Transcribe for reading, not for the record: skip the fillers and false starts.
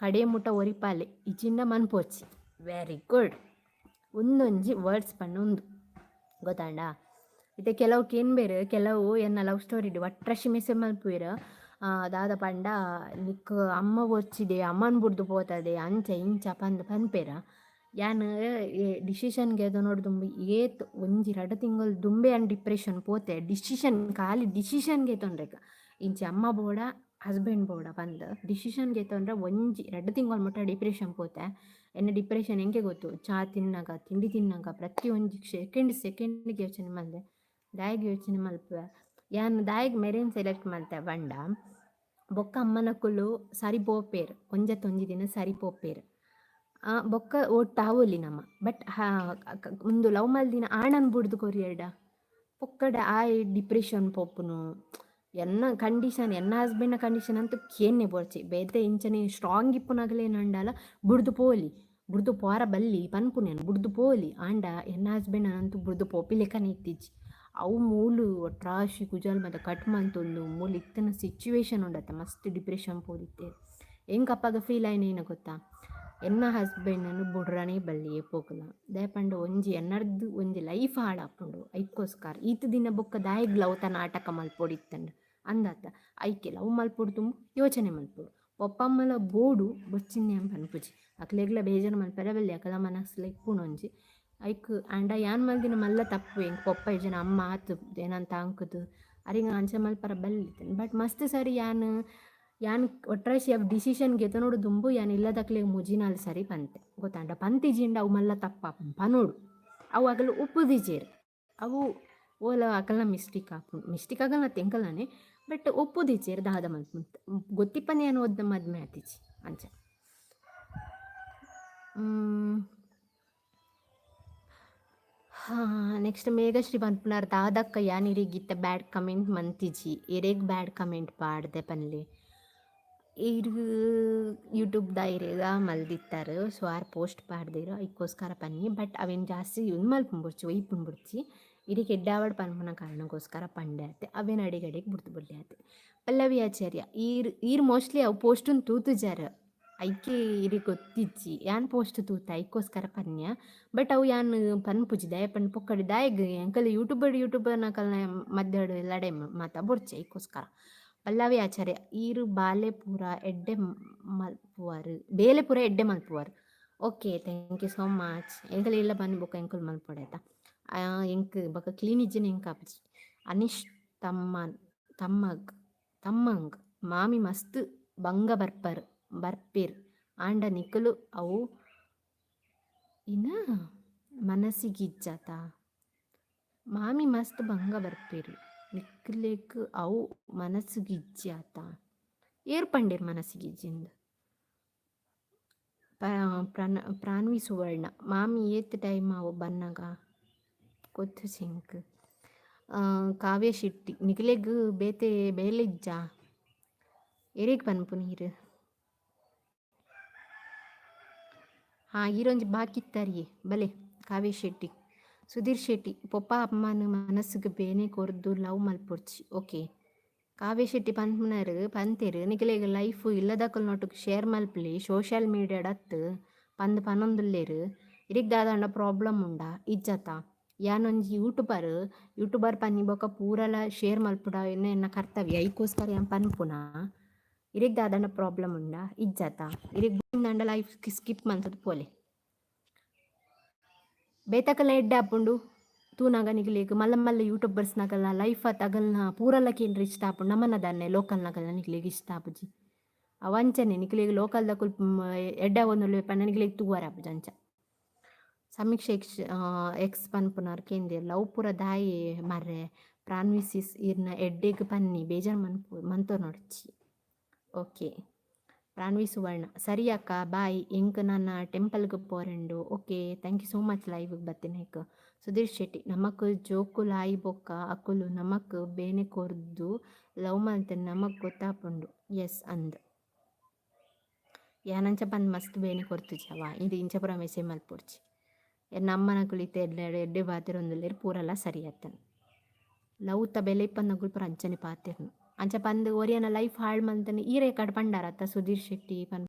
ಕಡೆ ಮುಟ ಒರಿಪಾಲೆ ಇಜ್ಜಿಂಡ ಮನ್ಪೊರ್ಚಿ. Very good. ಉಂದೊಂಜಿ ವರ್ಡ್ಸ್ ಪಂಡ ಉಂದು ಗೊತ್ತಾಂಡಾ? ಇತ್ತೆ ಕೆಲವು ಕೇನ್ಬೆರ್, ಕೆಲವು ಎನ್ನ ಲವ್ ಸ್ಟೋರಿಡ್ ಒಟ್ರಾಶಿ ಮೆಸೇಜ್ ಮಲ್ಪುವೆರ್. ದಾದ ಪಂಡ ನಿಕ್ಕ್ ಅಮ್ಮ ಬೊರ್ಚಿದೆ, ಅಮ್ಮನ್ ಬುಡ್ದು ಪೋತದೆ, ಅಂಚ ಇಂಚ ಪಂದ್ ಪನ್ಪೆರ್. ಯಾನ್ ಡಿಸಿಷನ್ ಗೆತೊನೊಡು ದುಂಬು ಏತ್ ಒಂಜಿ ರಡ್ಡ್ ತಿಂಗೊಲು ದುಂಬೇ ಯಾನ್ ಡಿಪ್ರೆಷನ್ ಪೋತೆ. ಡಿಸಿಷನ್ ಖಾಲಿ ಡಿಸಿಷನ್ ಗೆತೊನ್ರೆಗ್ ಇಂಚ ಅಮ್ಮ ಬೋಡ ಹಸ್ಬೆಂಡ್ ಬೋಡ ಪಂದ್ ಡಿಸಿಷನ್ ಗೆತೊನ್ರೆ ಒಂಜಿ ರಡ್ಡ್ ತಿಂಗೊಲು ಮುಟ್ಟ ಡಿಪ್ರೆಷನ್ ಪೋತೆ. ಎನ್ನ ಡಿಪ್ರೆಷನ್ ಎಂಕೆ ಗೊತ್ತು? ಚಾ ತಿನ್ನಗ, ತಿಂಡಿ ತಿನ್ನಗ ಪ್ರತಿ ಒಂಜಿ ಸೆಕೆಂಡ್ ಸೆಕೆಂಡ್ಗೆ ಯೋಚನೆ ಮಲ್ದೆ. ದಾಯೆಗ್ ಯೋಚನೆ ಮಲ್ಪುವೆ? ಯಾನ್ ದಾಯೆಗ್ ಮೆರೆನ್ ಸೆಲೆಕ್ಟ್ ಮಲ್ತೆ ಪಂಡ, ಬೊಕ್ಕ ಅಮ್ಮನಕುಲು ಸರಿ ಪೋಪೆರ್, ಒಂಜತ್ತ ಒಂಜಿ ದಿನ ಸರಿ ಪೋಪೆರ್. ಬೊಕ್ಕ ಒಟ್ಟಾವೊಲಿ ನಮ. ಬಟ್ ಉಂದು ಲವ್ ಮಲ್ದಿನ ಆಣನ್ ಬುಡ್ದು ಕೊರಿಯೆರ್ಡ ಪೊಕ್ಕಡೆ ಆಯೆ ಡಿಪ್ರೆಷನ್ ಪೋಪುನು. ಎನ್ನ ಕಂಡೀಷನ್, ಎನ್ನ ಹಸ್ಬೆಂಡ್ನ ಕಂಡೀಷನ್ ಅಂತೂ ಕೇನ್ನೆ ಬೋಡ್ಚಿ. ಬೇತೆ ಇಂಚನೆ ಸ್ಟ್ರಾಂಗ್ ಇಪ್ಪುನಗಲೇನಂಡಲ ಬುಡ್ದು ಪೋಲಿ, ಬುಡ್ದು ಪೋರ ಬಲ್ಲಿ ಪನ್ಪುನು ಯಾನ್, ಬುಡ್ದು ಪೋಲಿ. ಆಂಡ ಎನ್ನ ಹಸ್ಬೆಂಡ್ ಅಂತೂ ಬುಡ್ದು ಪೋಪಿಲೆಕ್ಕನೇ ಇತ್ತಿಜ್ಜಿ. ಅವು ಮೂಲು ಒಟ್ರಾಶಿ ಕುಜಲ್ ಮಾತ ಕಟ್ ಮಂತೊಂದು ಮೂಲು ಇತ್ತಿನ ಸಿಚುವೇಶನ್ ಉಂಡತ್ತ, ಮಸ್ತ್ ಡಿಪ್ರೆಷನ್ ಪೋದಿತ್ತೆರ್. ಎಂಕ್ ಅಪಗ ಫೀಲ್ ಆಯಿನ ಗೊತ್ತಾ? ಎನ್ನ ಹಸ್ಬೆಂಡನ್ ಬುಡ್ರನೇ ಬಲ್ಲಿ ಏಪೊಗುಲ. ದಾಯೆ ಪಂಡ ಒಂಜಿ ಎನ್ನರ್ದ್ ಒಂಜಿ ಲೈಫ್ ಹಾಳಾಪುಂಡು. ಐಕ್ಕೋಸ್ಕರ ಈತ್ ದಿನ ಬೊಕ್ಕ ದಾಯೆಗ್ ಲವ್ತ ನಾಟಕ ಮಲ್ಪೊಡಿತ್ತಂಡ್ ಅಂದಾತ. ಐಕೆ ಲವ್ ಮಲ್ಪೊಡು ದುಂಬು ಯೋಚನೆ ಮಲ್ಪೊಡು. ಪೊಪ್ಪಮ್ಮಲ ಬೋಡು, ಬೊರ್ಚಿಂದ್ ಯಾನ್ ಪನ್ಪುಜಿ. ಅಕ್ಲೆಗ್ಲ ಬೇಜಾರ್ ಮಲ್ಪೆರೆ ಬಲ್ಲಿ, ಅಕಲ್ನ ಮನಸ್ಲ ಇಪ್ಪುಂಡು ಒಂಜಿ ಐಕ್. ಆಂಡ ಯಾನ್ ಮಲ್ದಿನ ಮಲ್ಲ ತಪ್ಪು ಎಂಕ್ ಪೊಪ್ಪ ಇಜ್ಜಿಂಡ ಅಮ್ಮ ಆತ್ ಎನನ್ ತಾಂಕುದು ಅರೆಗ್ ಅಂಚ ಮಲ್ಪರ ಬಲ್ಲಿ. ಬಟ್ ಮಸ್ತ್ ಸರಿ ಯಾನ್ ಯಾನ್ ಒಟ್ರಾಶಿ ಅವು ಡಿಸಿಷನ್ ಗೆತೊನೊಡು ದುಂಬು ಯಾನ್ ಇಲ್ಲದಕ್ಲೆಗ್ ಮೂಜಿ ನಾಲ್ ಸರಿ ಪಂತೆ, ಗೊತ್ತಾಂಡ? ಪಂತಿಜಿಂಡ ಅವು ಮಲ್ಲ ತಪ್ಪಾಪುಂಡು. ಪನೊಡು. ಅವು ಅಗಲು ಒಪ್ಪುದಿಜೆರ್. ಅವು ಓಲ ಅಕಲ್ನ ಮಿಸ್ಟೇಕ್ ಆಪುಂಡು. ಮಿಸ್ಟೇಕ್ ಅಗಲ್ನ ಎಂಕಲ್ನನೆ, ಬಟ್ ಒಪ್ಪುದಿಜೆರ್. ದಾದ ಮಲ್ಪುಂಡು? ಗೊತ್ತಿಪ್ಪಂದೆ ಯಾನ್ ಒದ್ದ ಮದ್ಮೆ ಆತಿಜಿ ಅಂಚ. ಹಾಂ, ನೆಕ್ಸ್ಟ್ ಮೇಘಶ್ರೀ ಪನ್ಪುನಾರ್, ದಾದಕ್ಕ ಯಾನ್ ಇರೆಗ್ ಇತ್ತೆ ಬ್ಯಾಡ್ ಕಮೆಂಟ್ ಮಂತಿಜಿ, ಎರೆಗ್ ಬ್ಯಾಡ್ ಕಮೆಂಟ್ ಪಾಡ್ದೆ ಪನ್ಲೆ. ಈರ್ ಯೂಟ್ಯೂಬ್ದ ಇರೆಗ ಮಲ್ದಿತ್ತಾರೆ. ಸೊ ಆರ್ ಪೋಸ್ಟ್ ಪಾಡ್ದೆರ್, ಐಕ್ಕೋಸ್ಕರ ಪನ್ನಿ. ಬಟ್ ಅವೇನು ಜಾಸ್ತಿ ಇದು ಮಲ್ಪುಂಡು ಬೊರ್ಚಿ, ಒಯ್ಪುಂಡು ಬೊರ್ಚಿ. ಇರೆಗ್ ಎಡ್ಡೆ ಆವಡ್ ಪನ್ಪುನ ಕಾರಣಕ್ಕೋಸ್ಕರ ಪಂಡೆ ಆತೆ. ಅವೇನು ಅಡಿಗಡಿಗೆ ಬುಡ್ದು ಬುಡ್ಲೆ ಆತೆ. ಪಲ್ಲವಿ ಆಚಾರ್ಯ, ಈರ್ ಈರ್ ಮೋಸ್ಟ್ಲಿ ಅವು ಪೋಸ್ಟುನ್ ತೂತುಜಾರ್, ಐಕೆ ಇರೆಗ್ ಗೊತ್ತಿಜ್ಜಿ. ಯಾನ್ ಪೋಸ್ಟ್ ತೂತೆ, ಐಕ್ಕೋಸ್ಕರ ಪನ್ಯ. ಬಟ್ ಅವು ಯಾನ್ ಪನ್ಪುಜಿ. ದಾಯೆ ಪಂಡ ಪೊಕ್ಕಡೆ ದಾಯೆಗ್ ಎಂಕಲ್ ಯೂಟ್ಯೂಬರ್ ಯೂಟ್ಯೂಬರ್ನಕಲ್ನ ಮಧ್ಯಡ್ ಲಡೈ ಮಾತ ಬೊರ್ಚಿ, ಐಕ್ಕೋಸ್ಕರ. ಪಲ್ಲವಿ ಆಚಾರ್ಯ, ಈರು ಬಾಲೆ ಪೂರ ಎಡ್ಡೆ ಮಲ್ಪುವಾರ್, ಬೇಲೆ ಪೂರ ಎಡ್ಡೆ ಮಲ್ಪುವಾರ್. Okay, thank you so much. ಎಂಕಲ್ ಇಲ್ಲ ಬನ್ನಿ ಬೊಕ್ಕ ಎಂಕುಲು ಮಲ್ಪೊಡು ಆಯ್ತಾ? ಎಂಕ್ ಬೊಕ್ಕ ಕ್ಲೀನ್ ಇಜ್ಜಿನ ಎಂಕ್ ಆಪುಜಿ. ಅನಿಶ್ ತಮ್ಮನ್ ತಮ್ಮಗ್ ತಮ್ಮಂಗ್, ಮಾಮಿ ಮಸ್ತ್ ಬಂಗ ಬರ್ಪರ್ ಬರ್ಪೆರ್, ಆಂಡ ನಿಕುಲು ಅವು ಇನ ಮನಸ್ಸಿಗಿಜ್ಜಾತ? ಮಾಮಿ ಮಸ್ತ್ ಬಂಗ ಬರ್ಪೆರ್, ನಿಕ್ಲೆಗ್ ಅವು ಮನಸ್ಸಿಗಿಜ್ಜಾತ? ಏರ್ ಪಂಡೆರ್ ಮನಸ್ಸಿಗಿಜ್ಜಿಂದ್? ಪ್ರಾನ್ವಿ ಸುವರ್ಣ, ಮಾಮಿ ಏತ್ ಟೈಮ್ ಆವು ಬನ್ನಗ? ಗೊತ್ತುಜಿ ಎಂಕ್. ಕಾವ್ಯ ಶೆಟ್ಟಿ, ನಿಕ್ಲೆಗ್ ಬೇತೆ ಬೇಲೆ ಇಜ್ಜಾ? ಎರೆಗ್ ಪನ್ಪುನಿ ಈರ್? ಹಾಂ, ಈರೊಂಜಿ ಬಾಕಿ ಇತ್ತರಿಯೇ, ಬಲೆ ಕಾವ್ಯ ಶೆಟ್ಟಿ. ಸುಧೀರ್ ಶೆಟ್ಟಿ, ಪೊಪ್ಪ ಅಮ್ಮನ ಮನಸ್ಸಿಗೆ ಬೇನೆ ಕೊರ್ದು ಲವ್ ಮಲ್ಪೊಡ್ಚಿ. ಓಕೆ. ಕಾವ್ಯ ಶೆಟ್ಟಿ ಪನ್ಪುನಾರ್ ಪಂತೆರ್, ನಿಕಲೆಗ್ ಲೈಫ್ ಇಲ್ಲದಕಲ್ನೊಟ್ಟುಗು ಶೇರ್ ಮಲ್ಪಲಿ, ಸೋಷಿಯಲ್ ಮೀಡಿಯಾಡ್ ಅತ್ತ್ ಪಂದ್ ಪನೊಂದುಲ್ಲೆರ್. ಇರೆಗ್ ದಾದಾಂಡ ಪ್ರಾಬ್ಲಮ್ ಉಂಡಾ? ಇಜ್ಜತ್ತ? ಯಾನೊಂಜಿ ಯೂಟ್ಯೂಬರ್. ಯೂಟ್ಯೂಬರ್ ಪನ್ನಿ ಬೊಕ್ಕ ಪೂರಲ ಶೇರ್ ಮಲ್ಪುಡ ಎನ್ನ ಕರ್ತವ್ಯ. ಐಕೋಸ್ಕರ ಯಾನ್ ಪನ್ಪುನ. ಇರೆಗ್ ದಾದಾಂಡ ಪ್ರಾಬ್ಲಮ್ ಉಂಡಾ? ಇಜ್ಜತ್ತ? ಇರೆಗ್ ಬುಡಿಂದಾಂಡ ಲೈಫ್ ಸ್ಕಿಪ್ ಮಲ್ತುದು ಪೋಲೆ. ಬೇತಕಲ್ನ ಎಡ್ಡೆ ಆಪುಂಡು ತೂನಾಗ ನಿಕಲೆಗ್ ಮಲ್ಲ ಮಲ್ಲ ಯೂಟ್ಯೂಬರ್ಸ್ನಕಲ್ನ ಲೈಫ್ ಅಗಲ್ನ ಪೂರಲ ಕೇಂದ್ರ ಇಷ್ಟ ಆಪುಂಡು. ನಮನ ದಾನ್ನೆ ಲೋಕಲ್ನಕಲ್ನ ನಿಕಲೆಗ್ ಇಷ್ಟ ಆಪುಜಿ? ಅವು ಅಂಚನೆ ನಿಕಲೆಗ್ ಲೋಕಲ್ದಕುಲು ಎಡ್ಡೆ ಆವೊಂದುಲ್ಲೆರ್ ಪಂಡ ನಿಕಲೆಗ್ ತೂವರೆ ಆಪುಜಿ ಅಂಚ. ಸಮೀಕ್ಷೆ ಎಕ್ಸ್ ಎಕ್ಸ್ ಪನ್ಪುನಾರ್ ಕೇಂದೆರ್, ಲವ್ ಪೂರ ದಾಯೆ ಮಾರ್ರೆ? ಪ್ರಾನ್ವಿಸಿಸ್ ಈರ್ನ ಎಡ್ಡೆಗ್ ಪನ್ನಿ, ಬೇಜಾರ್ ಮನ್ಪು ಮಂತೊನೊಡ್ಚಿ. ಓಕೆ. ಪ್ರಾನ್ವಿ ಸುವರ್ಣ, ಸರಿ ಅಕ್ಕ, ಬಾಯ್, ಎಂಕ್ ನನ ಟೆಂಪಲ್ಗ್ ಪೋರೆಂಡು. Okay, thank you so much ಲೈವ್ಗೆ ಬತ್ತಿನೈಕ್. Sudhir Shetty, ನಮಕ್ ಜೋಕುಲು ಆಯಿ ಬೊಕ್ಕ ಅಕುಲು ನಮಕ್ ಬೇನೆ ಕೊರ್ದು ಲವ್ ಮಲ್ತಂಡ ನಮಕ್ ಗೊತ್ತಾಪುಂಡು. ಎಸ್ ಅಂದ್. ಯಾನಂಚ ಪಂದ್ ಮಸ್ತ್ ಬೇನೆ ಕೊರ್ತುಜವ? ಇದು ಇಂಚ ಪೂರ ಮೆಸೇಜ್ ಮಲ್ಪೊಡ್ಚಿ. ಎನ್ನ ಅಮ್ಮನಕುಲು ಇತ್ತೆ ಎಡ್ಡೆ ಎಡ್ಡೆ ಪಾತೆರೊಂದುಲ್ಲೆರ್, ಪೂರಲ ಸರಿ ಆತಂಡ್. ಲವ್ತ ಬೆಲೆ ಇಪ್ಪಂದಕುಲು ಪೂರ ಅಂಚನೆ ಪಾತೆರ್ನು. ಅಂಚ ಪಂದ್ ಒರಿಯನ ಲೈಫ್ ಹಾಳ್ ಮಲ್ತಂಡ ಈರೆ ಕಡ್ ಪಂಡಾರತ್ತ ಸುಧೀರ್ ಶೆಟ್ಟಿ ಪನ್.